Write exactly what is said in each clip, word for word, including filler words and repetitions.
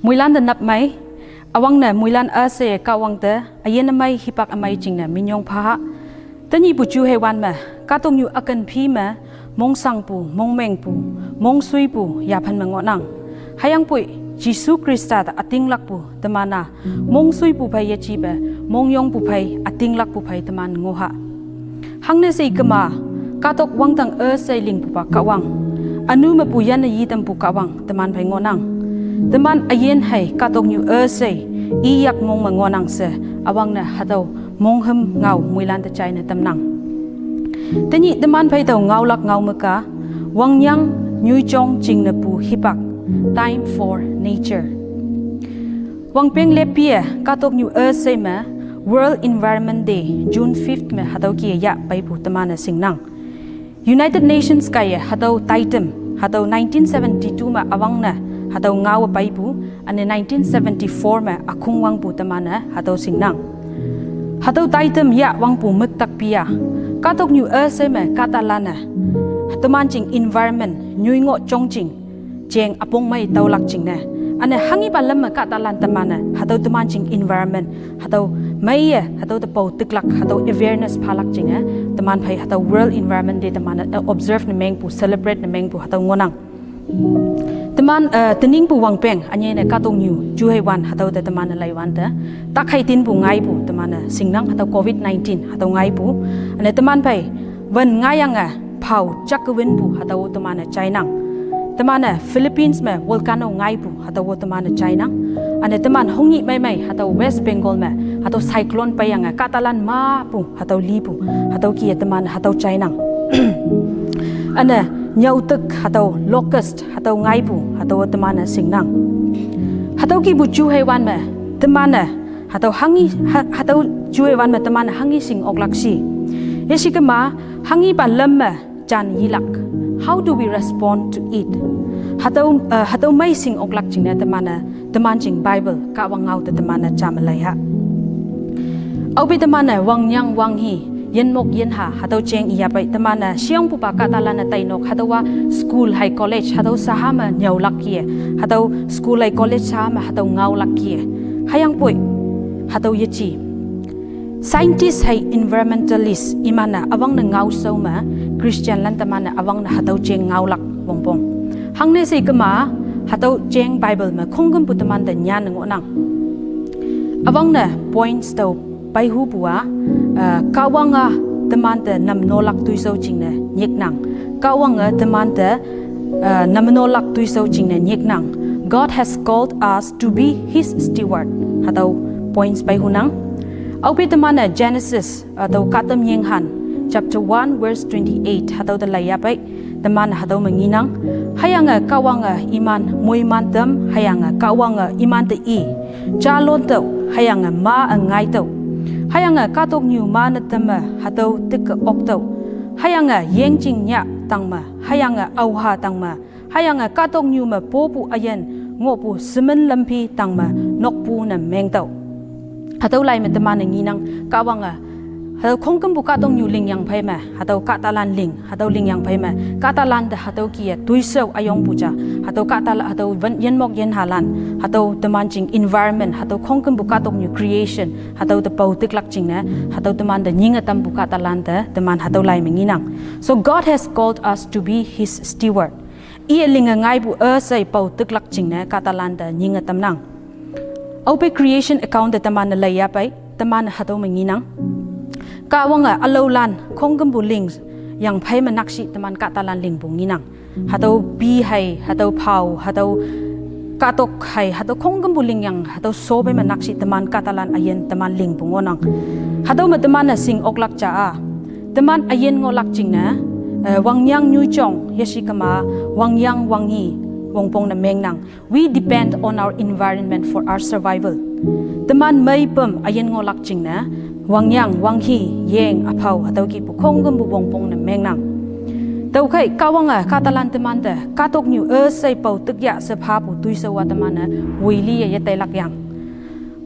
Muilan te nap mei, awang ne muilan üshei Kahwang te üyin ümei hipak ümei jingne minyong phaha. Tenyihpu ju heiwan me, kahtoknyu üken phi me, mongsangpu, mongmengpu, mongsuipu yaphan me ngohnang. Hüyangpoi, Jesu Khrista te ütinglakpu teman-a, mongsuipu phei yejipe, mongyongpu phei, ütinglakpu phei teman ngohha. Hangne she ikema, kahtok wangdang üshei lingpupa Kahwang, ünu mepu yanne yitampu Kahwang teman phei ngohnang. Teman üyin hei kahtoknyu üshei, iyak mong me ngohnang she, üwangne hatüo monghüm ngao muilan te jaine tamnang. Tenyih teman phei tao ngaolak ngao me ka, wangyang nyuijong jingnepu hipak, time for nature. Wangpeng lepie kahtoknyu üshei me, World Environment Day, June fifth me hatüo kih-e yah peipu teman-e shingnang. United Nations kaiye hatüo taitam, hatüo nineteen seventy-two me üwangne, hatüo ngao peipu, üne nineteen seventy-four me ükhong wangpu teman-e hatüo shingnang. Hatüo taitam yah wangpu müktak pi-a, kahtoknyu üshei me kahtalan-e, teman jing environment nyui ngoh jongjing, jeng üpong mei taolak jingne, üne hanghipa lam me kahtalan teman-e hatüo teman jing environment, hatüo meiye hatüo te pao tiklak, hatüo awareness phalak jingne, teman phei hatüo World Environment Day teman-e observe ne mengpu, celebrate ne mengpu hatüo ngohnang. Teman, eh, teningpu wangpeng, ünyei ne kahtoknyu ju heiwan hatüo te teman-e laiwante, takhei tinpu ngaipu teman-e shingnang, hatüo covid nineteen hatüo ngaipu, üne teman phei wen ngaiyange phao jakwinpu hatüo teman-e jainang. Teman-e Philippines me volcano ngaipu hatüo teman-e jainang. Üne teman hongnyih meimei hatüo West Bengal me hatüo cyclone peiyange kahtalan mapu hatüo lipu, hatüo kih-e teman hatüo jainang. Üne nyüotek hatüo locust hatüo ngaipu hatüo teman-e shingnang. Hatüo kihpu ju heiwan me teman-e hatüo hanghi, ha-, hatüo ju heiwan me teman hanghi shing oklak shi. Yeshikema hanghipa lam me jan yilak. How do we respond to it? Hatüo, eh, hatüo mei shing oklak jingne teman-e, teman jing Bible, Kahwang ngao te teman-e jam leiha. Aope teman-e wangyang wanghi, yinmok yinha, hatüo jeng iyapei teman-e shiyongpupa kahtalan-e tainok, hatüowa school hei college, hatüo shaha me nyüolak kih-e, hatüo school hei college shaha me hatüo ngaolak kih-e. Hüyangpoi, hatüo yeji. Scientist hei environmentalist iman-e üwangne ngaoshao me, Christian lan teman-e üwangne hatüo jeng ngaolak wongpong. Hangne she ikema, hatüo jeng Bible me khongkümpu teman te nyan ngohnang. Üwangne points tüo peihupu-a, eh, Kahwange teman te namnolak toishao jingne nyiknang. Kahwange teman te, eh, namnolak toishao jingne nyiknang. God has called us to be his steward. Hatüo points peihunang. Aope teman-e Genesis, hatüo Kahtamyenghan, chapter one, verse twenty-eight, hatüo te laiyapei, teman hatüo me ngenang. Hüyange Kahwange iman moiman tam, hüyange Kahwange iman te i, jalon tüoh, hüyange ma-e ngaitüoh. Hüyange kahtoknyu ma ne tamme hatüo tike oktüoh. Hüyange yengjing nyah tangme, hüyange aoha tangme, hüyange kahtoknyu me popu üyin ngohpu semen lamphi tangme nokpu ne mengtüoh. Hatüo lai me teman-e ngenang Kahwange, hatüo khongkümpu kahtoknyu lingyang phei me, hatüo kahtalan ling, hatüo lingyang phei me, kahtalan te hatüo kih-e toishao üyongpu ja, hatüo kahtala, hatüo wen, yinmok yinhalan, hatüo teman jing environment, hatüo khongkümpu kahtoknyu creation, hatüo te pao tiklak jingne, hatüo teman te nyinge tampu kahtalan te teman hatüo lai me ngenang. So God has called us to be his steward. Iye linge ngaipu üshei pao tiklak jingne kahtalan te nyinge tamnang. Aope creation account te teman-e laiyapei, teman hatüo me ngenang. Kahwange ülaolan khongkümpu lingyang phei me nakshih teman kahtalan lingpu ngenang. Hatüo pi hei, hatüo phao, hatüo kahtok hei, hatüo khongkümpu lingyang, hatüo shophei me nakshih teman kahtalan üyin teman lingpu ngohnang. Hatüo me teman-e shing oklak ja-a, teman üyin ngohlak jingne, eh, wangyang nyuijong, yeshikema, wangyang wanghi, wongpong ne mengnang. We depend on our environment for our survival. Teman meipüm üyin ngohlak jingne, wangyang, wanghi, yeng, üphao, hatüo kihpu khongkümpu wongpong ne mengnang. Tüokhei Kahwange kahtalan teman te kahtoknyu üshei pao tikya she phapu toishao-a teman-e woiliye yetailak yang,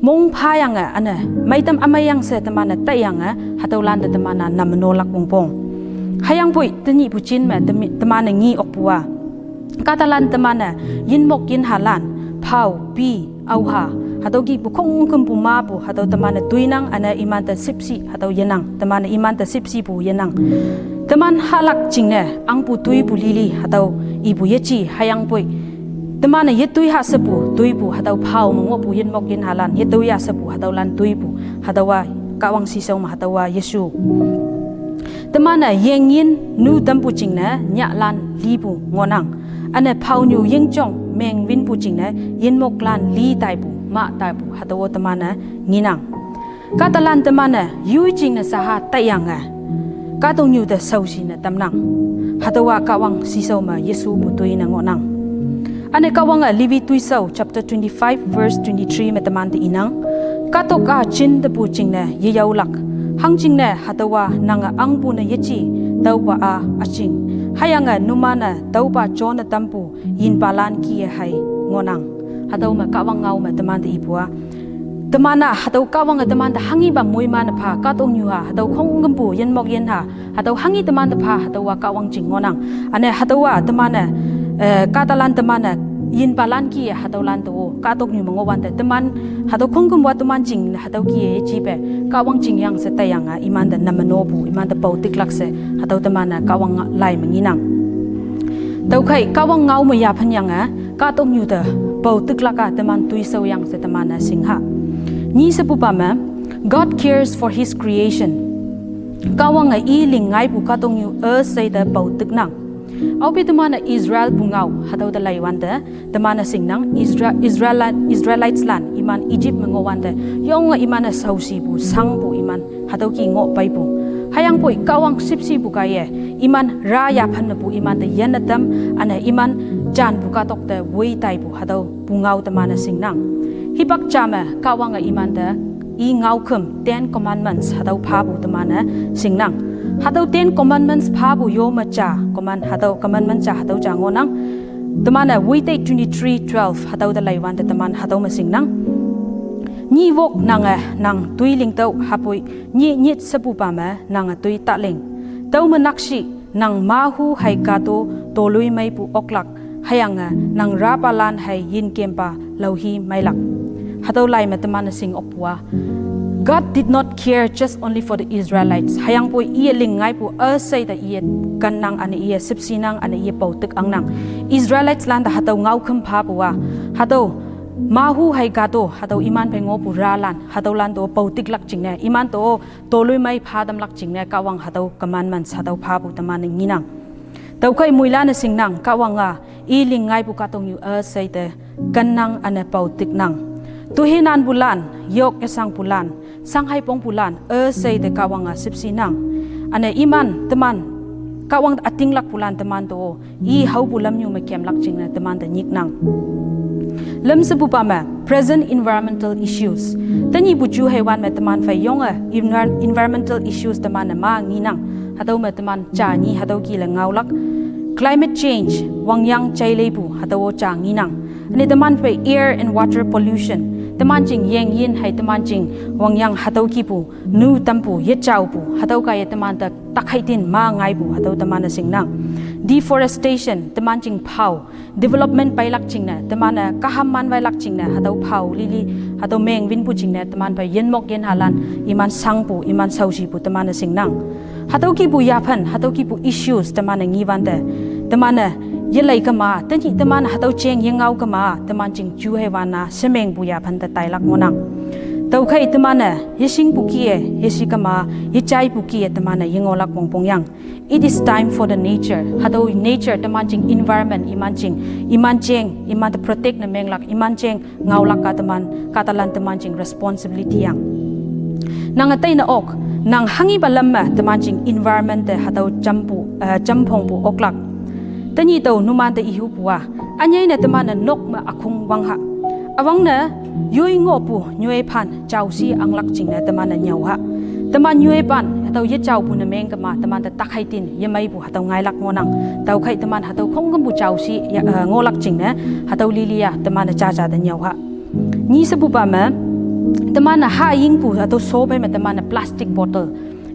mong phayange üne meitam ümeiyang she teman-e taiyange hatüolan te teman-a namnolak wongpong. Hüyangpoi tenyihpu jin me temi-, teman-e nge okpu-a, kahtalan teman-e yinmok yinhalan Au, pi, auha, hatüo kihpu khongkümpu mapu hatüo teman-e toinang, üne imante shüpshe hatüo yenang, teman-e imante shüpshepu yenang. Teman hahlak jingne ahngpu toipu lili hatüo ipu yeje hüyangpoi, teman-e yetoi ha shepu toipu hatüo phao me ngohpu yinmok yinhalan yetoi ha shepu hatüolan toipu hatüowa Kahwang shishao me hatüowa yeshu. Teman-e yengyin nu tampu jingne nyahlan lipu ngohnang. Üne phaonyu yingjong mengwinpu jingne yinmoklan li taipu mah taipu hatüo teman-e ngenang. Kahtalan teman-e yoi jingne shaha taiyange kahtoknyu te shaoshi ne tamnang. Hatüowa Kahwang shishao me yeshupu toi ne ngohnang. Üne Kahwange Levi toishao chapter twenty-five verse twenty-three me temante inang, kahtok-a jin tepu jingne yeyaolak, hangjingne hatüowa nange ahngpu ne yeje, tüopa-a üjing, hüyange numan-e tüopa jone tampu yinpalan kih-e hei ngohnang. Hatüo me Kahwang ngao me temante ipu-a, teman-a hatüo Kahwange temante hanghipa moiman-e pha kahtoknyu-a hatüo khongkümpu yinmok yinha hatüo hanghi temante pha hatüowa Kahwang jing ngohnang. Üne hatüowa teman-e, eh, kahtalan teman-e yinpalan kih-e hatüolan to-o kahtoknyu me ngohwante teman hatüo khongkümpu-a teman jing hatüo kih-e jipe Kahwang jing yang she taiyange imante namenopu imante pao tiklak she hatüo teman-e Kahwang lai me ngenang. Tüokhei Kahwang ngao me yaphenyange kahtoknyu te pao tiklak-a teman toishao yang she teman-e shingha. Nyi shepupa me, God cares for his creation. Kahwange i ling ngaipu kahtoknyu üshei te pao tiknang. Aope teman-e Israel pungao hatüo te laiwante teman-e shingnang, Isra-, Israel, Israeliteslan iman Egypt me ngohwante yonge iman-e shaoshipu shangpu iman hatüo kih ngoh peipu. Hüyangpoi Kahwang shüpshepu kaiye iman ra yaphenmepu imante yinne tam, üne iman janpu kahtok te woi taipu hatüo pungao teman-e shingnang. Hipak ja me Kahwange imante i ngaokhüm Ten Commandments hatüo phapu teman-e shingnang. Hatüo Ten Commandments phapu yo me ja command hatüo commandment ja hatüo ja ngohnang. Teman-e Woitei twenty-three twelve hatüo te laiwante teman hatüo me shingnang. Nyih wok nange nang toi lingtüoh hüpoi nyih nyit shepupa me nange toi taling. Tüo me nakshih nang mahu hei kato toloimeipu oklak, hüyange nang rapalan hei yinkempa laohi meilak. Hatüo lai me teman-e shing okpu-a, God did not care just only for the Israelites. Hüyangpoi iye ling ngaipu üshei te iye kennang üne iye shüpshenang üne iye pao tik angnang. Israeliteslan te hatüo ngaokhüm phapu-a, hatüo mahu hei kato hatüo iman phei ngohpu ralan hatüolan to pao tiklak jingne iman to toloimei pha tamlak jingne Kahwang hatüo commandments hatüo phapu teman-e ngenang. Tüokhei moilan-e shingnang, Kahwang-a i ling ngaipu kahtoknyu üshei te kennang üne pao tiknang. Tohinanpulan, yok yeshangpulan, shanghai pongpulan üshei te Kahwange shüpshenang. Üne iman teman Kahwang ütinglakpulan teman to i haopu lamnyu me kemlak jingne temante nyiknang. Lümshepupa me, present environmental issues. Tenyihpu ju heiwan me teman phei yonge envir-, environmental issues teman-e ma ngenang. Hatüo me teman ja nyi hatüo kih le ngaolak. Climate change, wangyang jaileipu hatüo-o ja ngenang. Üne teman phei air and water pollution, teman jing yengyin hei teman jing wangyang hatüo kihpu, nu tampu, yejaopu hatüo kaiye temante takheitin ma ngaipu hatüo teman-e shingnang. Deforestation, teman jing phao development peilak jingne teman-e kaham man weilak jingne hatüo phao lili hatüo mengwinpu jingne teman phei yinmok yinhalan iman shangpu iman shaoshipu teman-e shingnang. Hatüo kihpu yaphen hatüo kihpu issues teman-e ngewante, teman-e yelei kema tenyih teman hatüo jeng yengao kema teman jing ju heiwan-a shemengpu yaphen te tailak ngohnang. Tüokhei teman-e yeshingpu kih-e yeshi kema, yejaipu kih-e teman-e yengohlak wongpongyang. It is time for the nature. Hatüo nature teman jing environment iman jing, iman jeng imante protect ne menglak iman jeng ngaolak-a teman kahtalan teman jing responsibility yang. Nange teine ok, nang hanghipa lam me teman jing environment te hatüo jampu, eh, jamphongpu oklak. Tenyih tao numante ihupu-a, ünyei ne teman-e nok me ükhong wangha. Üwangne yoi ngohpu nyoiphan jaoshi anglak jingne teman-e nyüoha. Teman nyoiphan hatüo yejaopu ne meng kema temante takheitin yemeipu hatüo ngailak ngohnang. Tüokhei teman hatüo khongkümpu jaoshi ya, eh, ngohlak jingne hatüo lili-a teman-e jaja te nyüoha. Nyi shepupa me, teman-e hayingpu hatüo sho phei me teman-e plastic bottle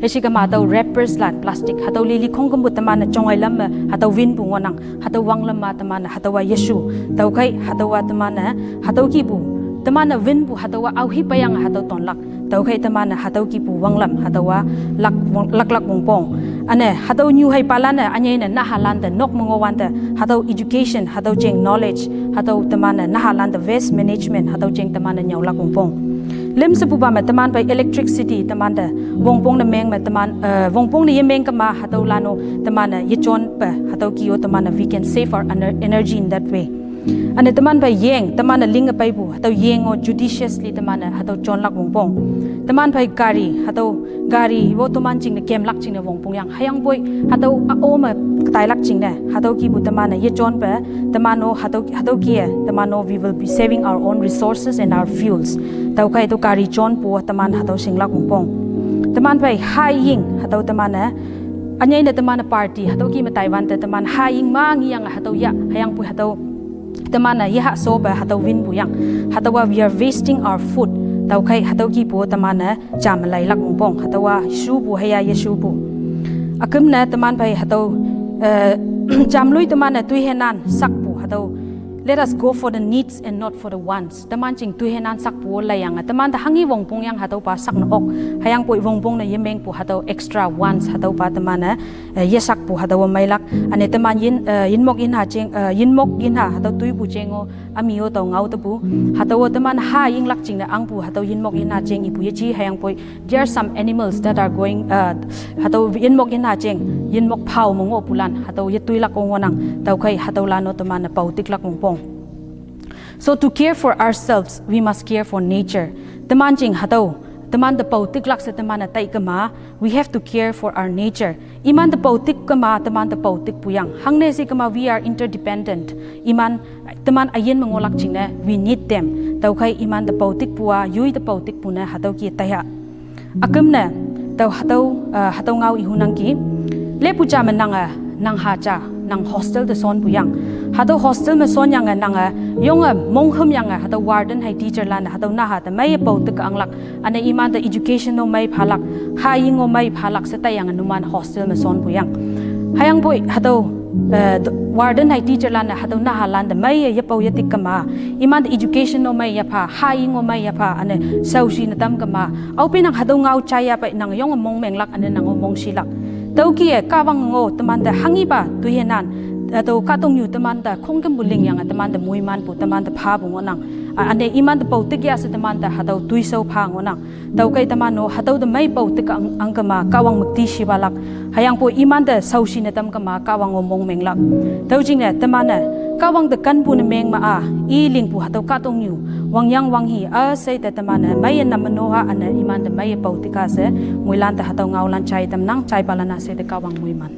Hishi kama hatüo wrappers lan plastic, hatüo lili khongkümpu teman-e jongai lam me, hatüo winpu ngohnang, hatüo wanglam ma teman-e, hatüowa yeshu. Tüokhei, hatüowa teman-e, hatüo kihpu, teman-e winpu, hatüowa aohi peiyang hatüo tonlak. Tüokhei teman-e hatüo kihpu wanglam, hatüowa lak wong-, laklak wongpong. Üne, hatüo nyu hei palan-e, ünyei ne nahalan te, nok me ngohwante, hatüo education, hatüo jing knowledge, hatüo teman-e nahalan te waste management, hatüo jing teman-e nyüolak wongpong. Limshepupa me teman phei electricity teman te, wongpong ne meng me teman, eh, wongpong ne yemeng kema, hatüolan-o teman-e yejonpe, hatüo kih-o teman-e, we can save our ener-, energy in that way. Üne teman phei yeng, teman-e linge peipu, hatüo yeng-o judiciously teman-e, hatüo jonlak wongpong. Teman phei gari, hatüo gari-o teman jingne kemlak jingne wongpong yang. Hüyangpoi, hatüo a-o me ketailak jingne, hatüo kihpu teman-e yejonpe, teman-o hatüo, hatüo kih-e, teman-o we will be saving our own resources and our fuels. Tüokhei tüo gari jonpu teman hatüo shinglak wongpong. Teman phei haying, hatüo teman-e, ünyei ne teman-e party, hatüo kih me taiwante teman haying ma ngiyange hatüo yah, hüyangpoi hatüo teman-e yeha shope hatüo winpu yang. Hatüowa we are wasting our food. Tüokhei hatüo kihpu teman-e jam leilak wongpong. Hatüowa shupu hüya yeshupu. Üküm ne teman phei hatüo, eh, jamloi teman-e toihenan sakpu hatüo. Let us go for the needs and not for the wants. Teman jing toihenan sakpu leiyange, teman te hanghi wongpong yang hatüopa sak ne ok. Hüyangpoi wongpong ne yemengpu hatüo extra wants hatüopa teman-e, eh, yesakpu hatüowa meilak. Üne teman yin, eh, yinmok yinha jing, eh, yinmok yinha hatüo toipu jeng-o, ümi-o tao ngao tepu. Hatüowa teman hayinglak jingne angpu hatüo yinmok yinha jeng ipu yeji, hüyangpoi there are some animals that are going, uh, hatüo yinmok yinha jeng, yinmok phao me ngohpulan, hatüo yetoilak-o ngohnang, tüokhei hatüolan-o teman-e paotiklak wongpong. So to care for ourselves, we must care for nature. Teman jing hatüo, teman te paotiklak she teman-e tai kema, we have to care for our nature. Iman te paotik kema, teman te paotikpu yang. Hangne she kema, we are interdependent. Iman, teman üyin me ngohlak jingne, we need them. Tüokhei iman te paotikpu-a, yoi te paotikpu ne, hatüo kih-e taiha. Üküm ne, tao hatüo, uh, hatüo ngao ihunangki. Lepu ja me nange, nang ha ja, nang hostel te shonpu yang. Hatüo hostel me shonyange nange, yonge monghümyange, hatüo warden hei teacherlan-e, hatüo naha te meiye paotik anglak. Üne iman te education-o mei phalak, haying-o mei phalak she taiyange numan hostel me shonpu yang. Hüyangpoi hatüo, eh, warden hei teacherlan-e hatüo nahalan te meiye yepao yetik kema. Iman te education-o mei yepha, haying-o mei yepha, üne shaoshi ne tam kema. Aope nang hatüo ngao jaiya pei nang yonge mongmenglak, üne nang-o mongshilak. Tüo kih-e Kahwang-o teman te hanghipa toihenan, hatüo kahtoknyu teman te khongkümpu lingyange teman te moimanpu, teman te phapu ngohnang. A, üne iman te paotik ya she teman te hatüo toishao pha ngohnang. Tüokhei teman-o hatüo te mei paotik ang, ang kema Kahwang müktishiwalak. Hüyangpoi iman te shaoshi ne tam kema Kahwang-o mongmenglak. Tüo jingne teman-e Kahwang te kenpu ne meng me-a, i lingpu hatüo kahtoknyu wangyang wanghi üshei te teman-e meiye nam me noha, üne iman te meiye paotik-a she, moilan te hatüo ngaolan jai tamnang, jaipalan üshei te Kahwang moiman.